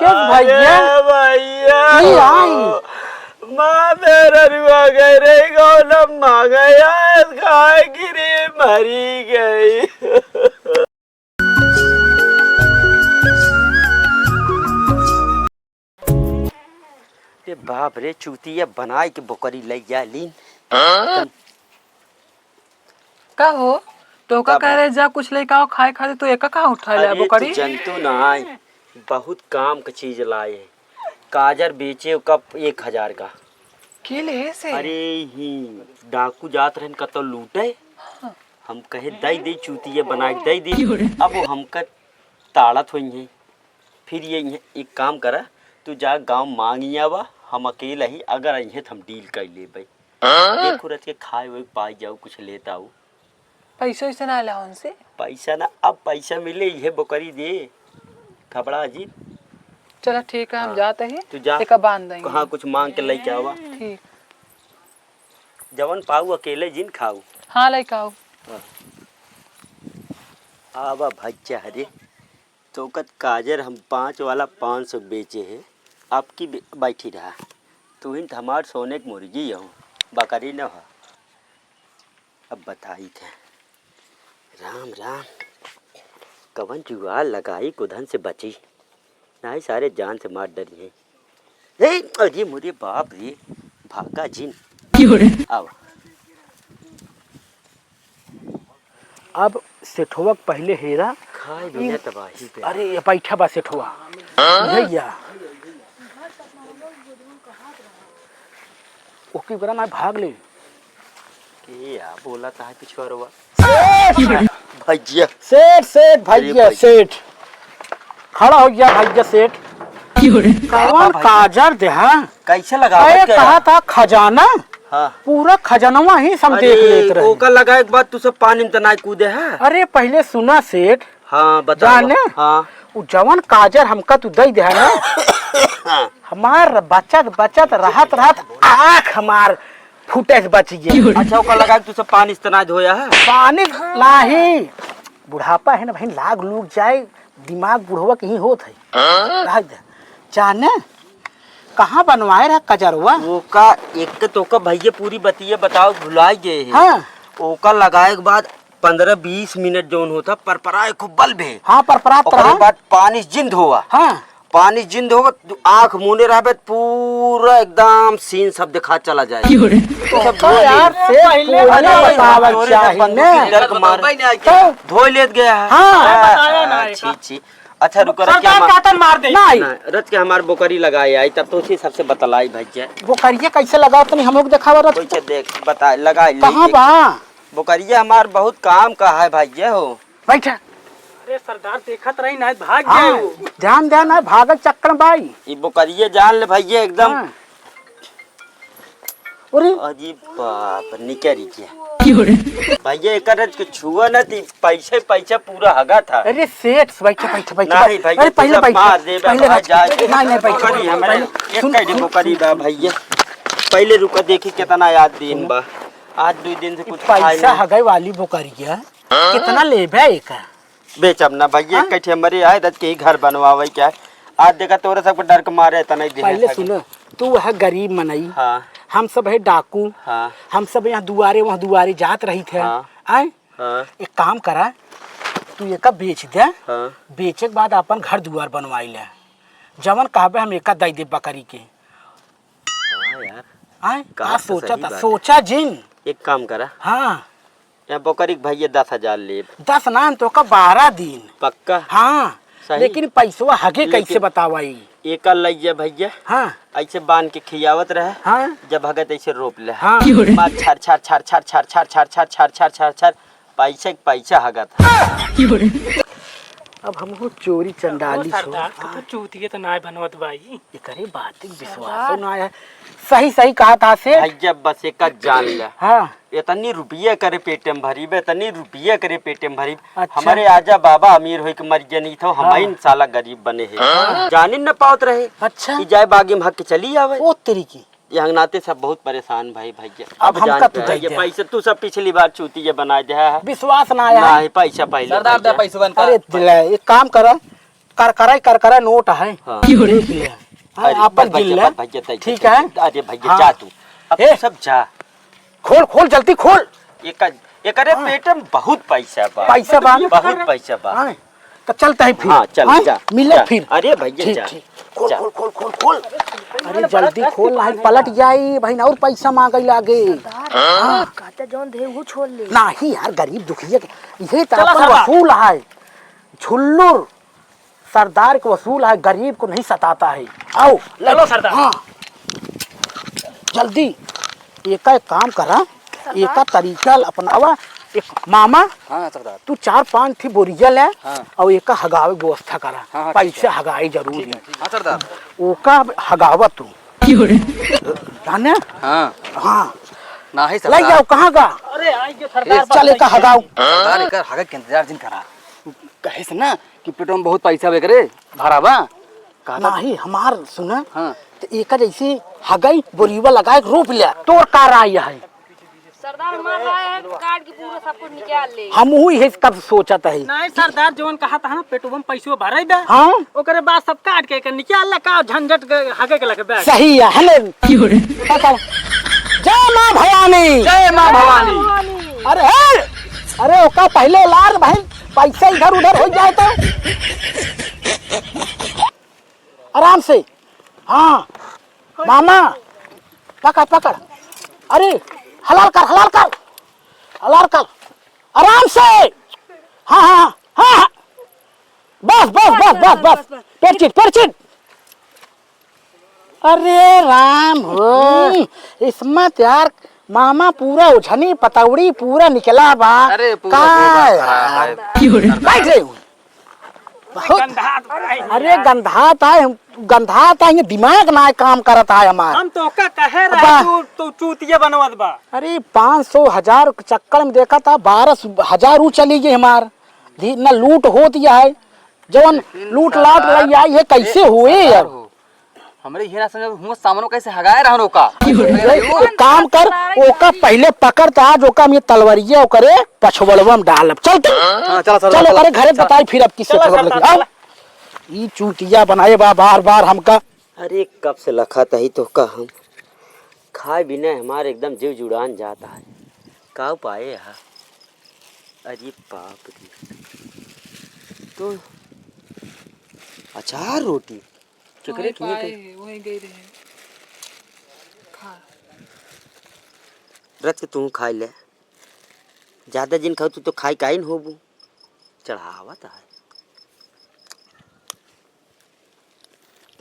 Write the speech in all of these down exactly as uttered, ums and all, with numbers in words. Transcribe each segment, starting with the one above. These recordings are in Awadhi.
भैया। अरे भैया। ई आई। माँ मेरा रुआ गए रे, गौलम माँ गए, आज खाए गिरी मरी गई। ए बाप रे, चूतिया बनाई के बोकरी लइ जा लीन। हाँ? का हो? तोका का कह बा? रहे जा कुछ लेके आओ खाए खातिर, तो एका कहाँ उठा ले अरे, बोकरी? तू जनतू ना आए, बहुत काम का चीज लाए है। काजर बेचे ओका एक हजार का। के ले से? अरे ही डाकू जात रहन कतौ लूटे। हाँ। हम कहे दई दे चूतिया बनाई दई दे। अब वो हमका ताड़त होई है। फिर ये इहे एक काम करा, तू जा गाँव माँगि आवा, हम अकेला ही, अगर अइहे त हम डील कइ लेबै। हाँ? देखो रच के खाए होए पाई जाऊ, कुछ लेत आऊ। पैसा वैसा ना लाओ उनसे? पैसा ना, अब पैसा मिले, इहे बोकरी दे। घबड़ा जी। चला ठीक है, हम हाँ। जात ही। तू जा। एका बांध देंगे। हाँ, कुछ माँग के लइके आवा। ठीक। जवन पाऊ अकेले जिन खाऊ। हाँ, लइके आऊ। हाँ। आवा भज्जा हरे। तोकत काजर हम पाँच वाला पाँच सौ बेचे है, आपकी बे-, बैठी रहा। तू ही त हमार सोने के मुर्गी हो, बकरी न हो। अब बताई थे। राम राम, कवन जुगाड़ लगाई कुधन से बची, नाही सारे जान से मार डरी है। ए, अरे मोरे बाप रे, भागा जिन। क्यों रे? आवा। अब सेठवा के पहिले हेरा। खाए बिना ई तबाही पे। अरे, ये बैठा बा सेठवा। हाँ? भैया। ओके, ओकरा ना भाग ले। के या बोला ता है पिछुआरवा? सेठ! भैया। सेठ, सेठ, अरे भैया, भैया। सेठ। खड़ा हो गया भैया सेठ। क्यों रे? कौन का बा भैया? काजर दे, हाँ? कैसे लगावत अरे, के कहा है? था खजाना? हाँ। पूरा खजनवा ही सब अरे, देख लेत रहे। ओकर लगाए के बाद तू सब पानी में त नाय कूदे है? अरे, पहिले सुना सेठ। हाँ, बतावा। जाने? हाँ। उ जवन काजर हमका तू दे दे है ना, हाँ। हमार बचत, बचत, रहत, रहत आँख हमार फूटे से बच गया। अच्छा, ओकर लगाए के तू सब पानी से त नाय धोया है? पानी नाही। बुढ़ापा है ना भाई, लाग लूग जाए, दिमाग बुढ़वा के ही होत है। हाँ? रह दे। जाने? कहाँ बनवाए रहा कजरवा? ओका एक तो का भैया पूरी बतिया बताओ, भुलाई गए हैं। हाँ। ओका लगाए के बाद पन्द्रह बीस मिनट जौन होता, परपराए खूब बल्ब है। हाँ, परपरात ओकरे रहा। बाद पानी जिंद होवा। हाँ। पानी जिंद होवा, तू आँख मूंदे रहबे, पूरा एकदम सीन सब दिखा चला जाए। क्यों रे? तो सब तो धोए यार, ले। से पहले अरे, बतावल तोरे से चाही बंदूक ने। डर के मार। तो धोए लेत गया है। हाँ। हाँ, बताया ना हाँ, एक। छी, छी। अच्छा, रुको, रच के सरकार हमार काटन मार दे। नहीं। ना, रच के हमार बोकरी लगाए आई, तब तो उसी सबसे बतलाई भैया। बोकरिया कैसे लगाओ तनी हमको देखावा रच। कैसे देख, बता, लगाई, ले कहाँ देख। बा? बोकरिया हमार बहुत काम का है भैया हो। बैठा। अरे सरदार देखत रही ना, भाग हाँ, गए वो। ध्यान दे ना, भागत चक्कर बाई। ई बोकरिया जान ले भैया एकदम। हाँ। अरे। अरे बाप, निकल गया। क्यों रे? भैया, एकर के छुआ ना ती, पैसे, पैसा पूरा हगा था। अरे सेठ, बैठा, बैठा, बैठा। नहीं भैया, अरे पहले तू सब बैठा, मार दे, पहले बैठा। जाए दे। नहीं, नहीं, बैठा, बोकरी हमरे, पहले एक सुन, कई सुन, बोकरी सुन। बा भैया। पहले रुका, देखी कितना याद दिन बा। आज दो दिन से कुछ खाए पैसा नहीं। हगै वाली बोकरी है। कितना लेबे एका? बेचब ना भैया, हाँ? एक ठे हमरे आए दस के ही घर बनवावे क्या है? आज देखा तोरे सबको डर के मारे इतना ही दिन पहले है। सुनो, तू है गरीब मनई, हाँ। हम सब है डाकू, हाँ। हम सब यहाँ दुआरे वहाँ दुआरे जात रही थे। हाँ। आए? हाँ। एक काम करा, तू एका बेच दे, हाँ। बेचे के बाद अपन घर दुआर बनवाई ले, जवन कहबे हम एका दई दे बकरी के। हाँ यार। आए? का बात तो सोचा सही था? बात है। सोचा जिन। एक काम करा। हाँ। या बोकरी के भैया दस हजार लेब। दस ना, तो का बारह दिन। पक्का? हाँ। सही? लेकिन पैसवा हगे लेकिन कैसे बतावाई? एका लइया भैया। हाँ। ऐसे बांध के खियावत रहे। हाँ। जब हगे तैसे रोप ले। हाँ। मार छर, छर, छर, पैसा के पैसा हगत है। अब हमहू चोरी चंडाली ओ छोड़। सरदार, तू तो चूतिए तो नाय बनवत बाई। एकरे बात के विश्वास सरदार। ना आया। सही, सही कहा था से। भैया, बस एक जान ले। हाँ। इतनी रुपये करे पेटे में भरी बे, इतनी रुपये करे पेटे में भरी। अच्छा। हमारे आजा बाबा अमीर होई के मर गया नहीं था, हम हाँ। ही साला गरीब बने हैं। हाँ। जाने न पावत रहे। अच्छा। कि जाए बागी में हक के चली आवे। ओ तेरी की। ये हंगनाते सब बहुत परेशान भाई, भैया। अब अब हमका जान तू पे दे ये दे। पैसे तू सब पिछली बार चूतिया बना दे है। विश्वास ना आया। नहीं, पैसा पहले सरदार दे भैया। पैसवन का। अरे दिला, एक काम करा, करकरा, करकरा नोट है। हाँ। देख ले। हाँ, अरे, आपन बस भैया, गिन ले। बस भैया, दे, ठीक दे, है? दे, अरे भैया, हाँ। जा तू। अब ए, तू सब जा। खोल, खोल, जल्दी खोल। एका-, एकरे हाँ। पेट में बहुत पैसा बा। पैसा बा? बहुत पैसा बा। हाँ। तो चलता है फिर। हाँ, चल, हाँ? जा, मिले जा। फिर। अरे भैया, ठीक, जा, ठीक। खोल, जा। खोल, खोल, खोल, खोल। अरे जल्दी खोल, नहीं पलट जाई, बहिन और पैसा मांगे लागे। सरदार, हाँ? कहते जौन दे, वो छोड़ ले। नहीं यार, गरीब दुखिया के, ये तो चला अपन सरदार। वसूल है। झुल्लुर। सरदार के वसूल है, गरीब को नहीं सताता है। आओ, ले। चलो सरदार। हाँ। जल्दी। एका एक काम करा, सरदार। एका तरीका अपनावा। एक मामा, हाँ, सरदार। तू चार पांच ठी बोरिया ले हाँ। और एका हगावे व्यवस्था करा। हाँ, हाँ, ठीक पैसे है। हगाई जरूरी ठीक है, है। ठीक है। हाँ, सरदार। ओका हगावा तू। जाने? हाँ। हाँ। नाही ले सरदार। जाओ, कहाँ का? अरे, आई के ए, सरदार चल, एका हगाओ। सरदार, एकर हगे के इंतजार जिन करा। कहे से ना कि पेटवा में बहुत पैसा बा एकरे, भरा बा। कहा था? नाही, हमार सुना, हाँ। तो एका जैसे हगई बोरीवा लगाए के रोप लिया। तोर का राय है? सरदार, हमार राय है, काट के पूरा सब कुछ निकाल ले। हमहू इहे कब सोचत है। नहीं सरदार, जवन कहा था ना, पेटवा में पैसो भरे बा। हाँ। ओकरे बाद सब काट के, के निकाल ले, का झंझट के हगे के लगे बैठ। सही है, है ना? पकड़। जय माँ भवानी। जय माँ भवानी। अरे, हे! अरे, ओका पहले लार भाई, पैसा इधर उधर हो जाए तो। आराम से। हाँ। मामा, पकड़, पकड़। अरे, हलाल कर, हलाल कर। हलाल कर। आराम से। हाँ, हाँ, हाँ, हाँ। बस, बस, बस, बस, बस। पेरचिट, पेरचिट। अरे राम हो, हम्म। इसमें तो यार मामा पूरा उझनी पतौड़ी पूरा निकला बा। अरे पूरा का गोबर यार? खराब है। बैठ रहे हो। बहुत गंधात बा। अरे गंधात है, गंधात है, ये दिमाग ना काम करत है हमार। हम तो का कहे रहे बा। तू, तू चूतिया बनवत बा। अरे पाँच सौ हजार के चक्कर में देखा था, बारह हजार ऊ चली गई हमार। धी-, न लूट होत या है, जवन लेकिन लूट लाट सरदार, लई आई है, कैसे ए, हुए सरदार यार? हो, हमरे ये ना समझ, हुआ सामनो कैसे हगाए रहन ओका? एक काम कर, ओका पहले पकड़ त आज ओका हम ये तलवरिया ओकरे पछवड़वा में डालब। चल तू। हाँ, चला, चला, चल चला, ओकरे घरे चला। बताई फिर अब किससे चला, खबर चला, लगी। आओ। चला। ई चूतिया बनाए बा बार बार हमका। अरे कब से लखत ही तोहका हम। खाए बिना हमार एकदम जीव जुड़ान जात है। का उपाय है? अरे बाप रे। तो अचार रोटी। केकरे वहीं किने पाए के? हैं, वहीं गए रहे। खा। रच के तू खाई ले। ज्यादा जिन खाऊ तू तो खाई काइन होबू। चढ़ावत है।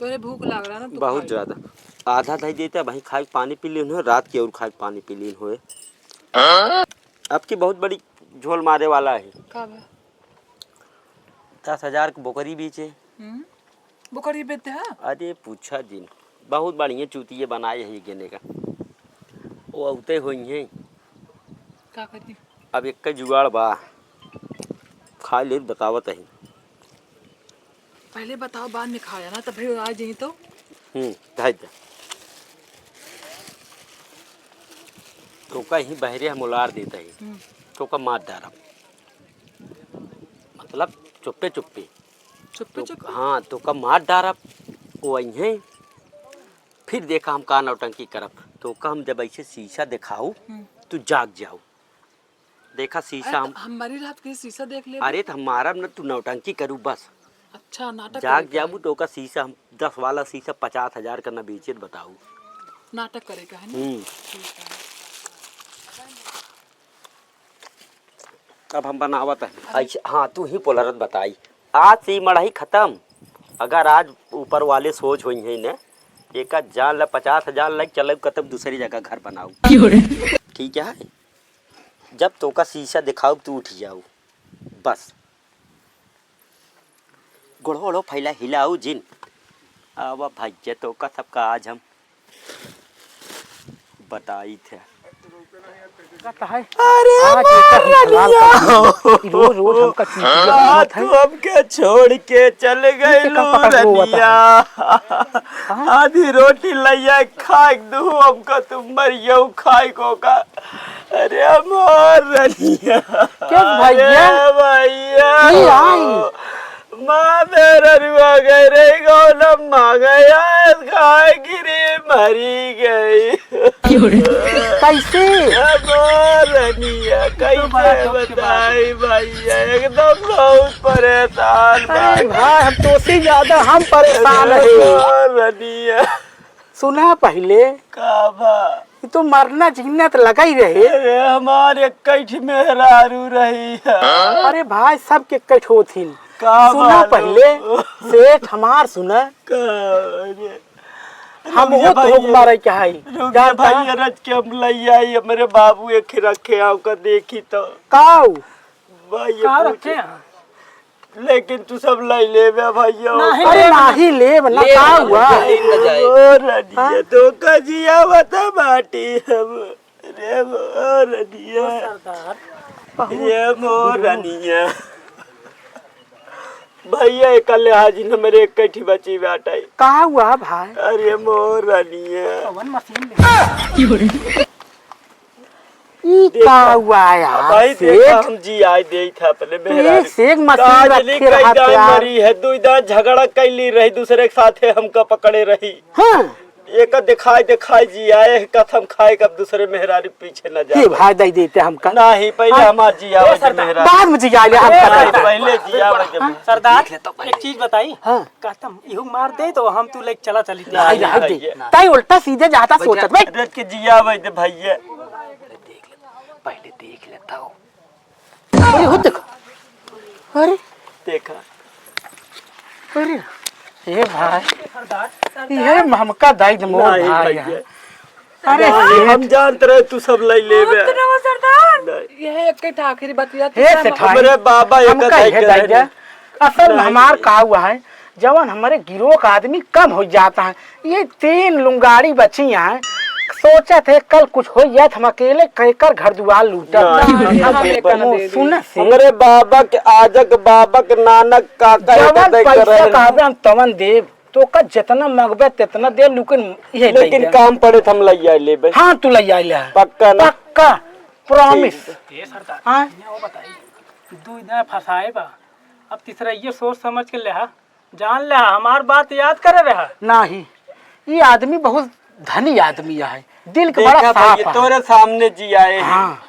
तोरे भूख लाग रहा ना, तू बहुत खा ले। ज्यादा। आधा धई देते, वहीं खाए के पानी पी लेन हो, रात के और खाए के पानी पी लेन होए। अब की बहुत बड़ी झोल मारे वाला है। का बा? दस हजार के बोकरी बेचे। हम्म, बोकरी बेचते हैं? अरे पूछा जिन, बहुत बढ़िया चूतिये बनाए है ये गेने का। वो औते होई हैं। का करी? अब एक जुगाड़ बा, खा ले बतावत है। पहले बताओ, बाद में खाया ना, तब भाई आ जाइए तो। हम्म, धर दे। तो कहीं बहरे हम उलार देते हैं, हम्म। तो का मार डारब, मतलब चुप्पे चुप्पे। चुप्पे तो चुप्पे? हाँ, तो का मार डारब, वो आई हैं। फिर देखा हम का नौटंकी करब। तो का हम जब ऐसे शीशा दिखाऊ, हम्म। तू जाग जाऊ। देखा शीशा अरे, हम तो हम मरी रहत के शीशा देख लेबे। अरे, तो हम मारब न, तू नौटंकी करू बस। अच्छा, नाटक जाग करे का जाबू है। तो ओका शीशा हम दस वाला शीशा पचास हजार का न बेचे त बताऊ। नाटक करे का है ना? हम्म। ठीक है। अब हम बनावत है। अरे। ऐसे, हाँ, तू ही पोलरत बताई। आज से ई मड़ही खत्म। अगर आज ऊपर वाले सोच होई है न, एका जान ला पचास हजार लग चलब, कतब दूसरी जगह घर बनाऊ। क्यों रे? ठीक है? जब तोका शीशा दिखाऊ, तू उठ जाऊ, बस। गोड़ो ओड़ो फैला, हिलाऊ जिन। आवा भैया, तोका सबका आज हम बताई थे। अरे आज एकर हम हलाल कर देंगे। ई रोज रोज हमका चींटी आज बनावत है। तू हमके छोड़ के चल गइलू रनिया। हाँ? आधी रोटी लइया खाए दू हमका, तुम मरियो खाए को का। अरे हमार रनिया। के भैया? अरे भैया। ई आई। माँ मेहररुआ गए रे गौलम माँ गए, आज खाए गिरी मरी गई। कैसे? ए मोरनिया, कैसे बताई भैया, एकदम बहुत परेशान अरे बानी। भाई, हम तोसे ज्यादा हम परेशान अरे हैं। मोरनिया। सुना पहिले। का बा? ये तो मरना जीना तो लगा ही रहे। अरे हमार एक कैठ मेहरारू रही है। अरे भाई, सबके कैठ होथिन। का सुना मालूम? पहिले, सेठ हमार सुना। का? अरे, हम रुक जा वो तो भाई, हुक मारे के हाई। रुक जा जानता? भाई, रच के हम लई आई, हमरे बाबू एक ही रखे हैं, ओका देखी तो। काऊ? भाई, ये का पूछ। रखे हैं? लेकिन तू सब लई लेबे भैया। नहीं अरे लेब। नाही लेब ना, लेब, का हुआ? लेब ना जाए। ओ रनिया, हाँ? तो का जिया बता बाटी हम। रे मोरनिया। ओ सरदार। रे मोरनिया। भैया, एक लिहाज न मेरे एक कैठी बची बाटे। का हुआ भाई? अरे मोरनिया। कवन मशीन ले? ई देखा, का हुआ यार, भाई, सेठ? देखा, हम जी आए देई था अपने तू मेहरारू। एक से एक मशीन काजली रखे कई रहत दाई यार। मरी है, दुई दाई झगड़ा कैली रही, दूसरे के साथे हमका पकड़े रही। हाँ। एका देखाई, देखाई जी आए, कथम खाए, कब दूसरे मेहरारू पीछे न जाए। ये भाई दे देते हमका। नहीं, पहले हाँ। हमार जी आवे ए, सरदार। मेहरारू। बाद में जी आए, हम नहीं, पकड़े। पहले जी आवे के हाँ। सरदार, देख ले तो पहले। एक चीज बताई। हाँ। कहतम, इहू मार दे तो हम तू लेके चला चली। नहीं, नहीं, नहीं, दे। ये ताई उल्टा सीधे जाता सोचत बे। रच के जी आवे दे भैया। पहले देख ले, पहले देख लेता हूँ। अरे हो देखो। अरे। देखा। अरे। ए भाई। ये हमका दाई दे मोर नहीं भाई भैया। है। अरे नहीं, सेठ। हम जानत रहे तू सब लई लेबे। मत रहो सरदार। नहीं। यह एक के आखिरी बतिया हे सेठाई। हमरे बाबा एक हमका दाई ये के दाई रहने। दे। असल में नहीं, हमार नहीं। का हुआ है, जवन हमरे गिरोह का आदमी कम होइ जात है, ये तीन लुंगाड़ी बची हैं, सोचत है कल कुछ होइ जात हम अकेले केकर घर दुआर लूटब। ना, हम ना, एक ना, ना, दे दी। सुन से। हमरे बाबा के आजक बाबा के नानक काका एक जवन दे के पैसा रहे। कहबे हम तवन देब, तोका जेतना मगबे तेतना देब, लेकिन इहे दे लेकिन देब। काम पड़े त हम लइया लेबे। हाँ, तू लइया ले। पक्का ना? पक्का, promise। ठीक। ए सरदार, हाँ? ये वो बताई, दू दिन फंसाए बा, अब तीसरा ये सोच समझ के लेहा, जान लेहा, हमार बात याद करे रहा। नाही, ई आदमी बहुत धनी आदमी है, दिल के बड़ा देखा भाई, साफ ये है। तोरे सामने जी आए हैं। हाँ।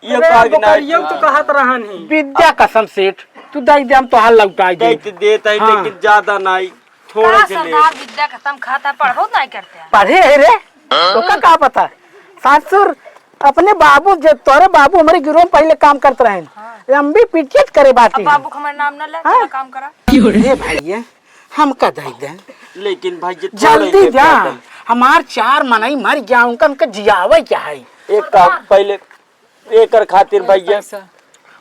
ये अरे, कागनात बकरियों तो हाँ। कहत रहन ही। विद्या कसम सेठ, तू दई दे, हम तोहार लौटाई दे। दे तो देत है, हाँ। लेकिन ज्यादा नहीं, थोड़ा का के ले। सरदार विद्या खत्म खाता, पढ़ो नहीं करते हैं। पढ़े है रे? ओका का पता? सासुर, अपने बाबू, जे तोरे बाबू हमरे गिरोह में पहले काम करत रहेन। हाँ। एमबी पीटीएच करे बाटी अब हैं। बाबू के हमारे नाम ना ले, हाँ? चला काम करा। ए भैया, हमका दे दे। लेकिन भाई, ये थोड़ा जल्दी ही जा। कर दे। हमार चार मनई मर गया, उनका, उनका जियावे क्या है? एक काम, पहले एकर खातिर भैया, पैसा।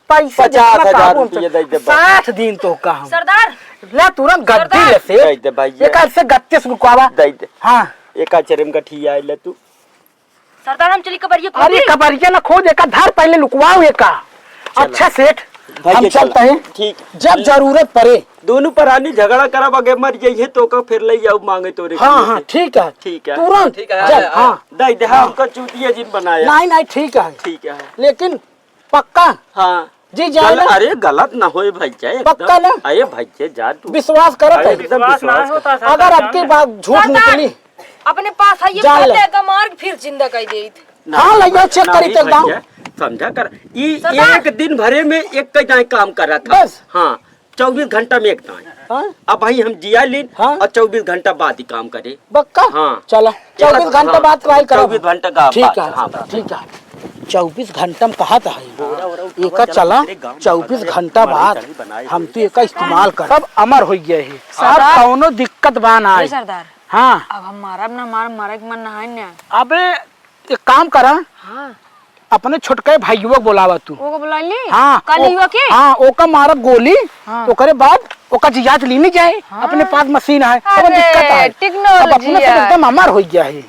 पैसा पचास हजार जितना रुपये बाबू दे दे बस। साठ दिन तो का हम। सरदार। ला तुरंत गद्दी सरदार। ले से। दे दे भैया। एकर से गत्ते से रुकवावा। दे दे। हाँ। एका चरम गठिया आइले तू। सरदार, हम चली कबरिया अरे खोदी। कबरिया ना खोद, एका धर पहले लुकवाओ एका। चला। अच्छा सेठ, भैया हम चलते चला। हैं। ठीक। जब जरूरत पड़े। दोनों परानी झगड़ा करब, आगे मर जाइए तो का फिर ले जाओ मांगे तोरे हाँ, के हाँ, से। ठीक है। ठीक है। तुरंत ठीक है, जब, है, है। हाँ। दे दे, हाँ। हमका चूतिया जिन बनाया। नहीं, नहीं, ठीक है। ठीक है। लेकिन पक्का? हाँ। जी, जाए गल-, ना? अरे, गलत ना होए भाई, जाए पक्का एकदम। ना? अरे भाई, जा, जा तू। विश्वास करत अरे, है? एकदम विश्वास ना विश्वास होता, कर। सरदार, अगर जान आपकी ले। बात झूठ सरदार, निकली, अपने पास आइए, जान ले। कहते हैं, मार के फिर जिंदा कर देत। ना, हाँ, ले जाओ, check ना, करी, नहीं चल भाई, जाओ। जा, समझा कर। ई सरदार। एक दिन भरे में एक कई दाएं काम कर रहा था। बस। हाँ। चउबीस घंटा में एक दाएं। हाँ? अब भाई हम जिया लीन हाँ? और चउबीस घंटा बाद ही काम करे। पक्का? हाँ। चला, चउबीस घंटा हाँ, बाद try करब। चउबीस घंटा का ठीक बाद, है, हाँ। ठीक है। चउबीस घंटा में कहा था ये। एका चला, चउबीस घंटा बाद हम तो एका इस्तेमाल करब। सब अमर हो गया है। अब सरदार। कौनो दिक्कत बा ना ए आई। सरदार। हाँ। अब हम मारब ना, मार, मारे के मन ना है ना। अबे एक काम करा, हाँ। अपने छोटके भाइयों को बोलावा तू। ओको बुला ली? हाँ, कल ओ-, ही हुआ के? हाँ, ओका मारब गोली, हाँ। ओकरे बाद ओका जियात लीनी जाए, हाँ। अपने पास मशीन है, अब अरे, दिक्कत है। अब technology अपने सब है। एकदम अमर हो गया है।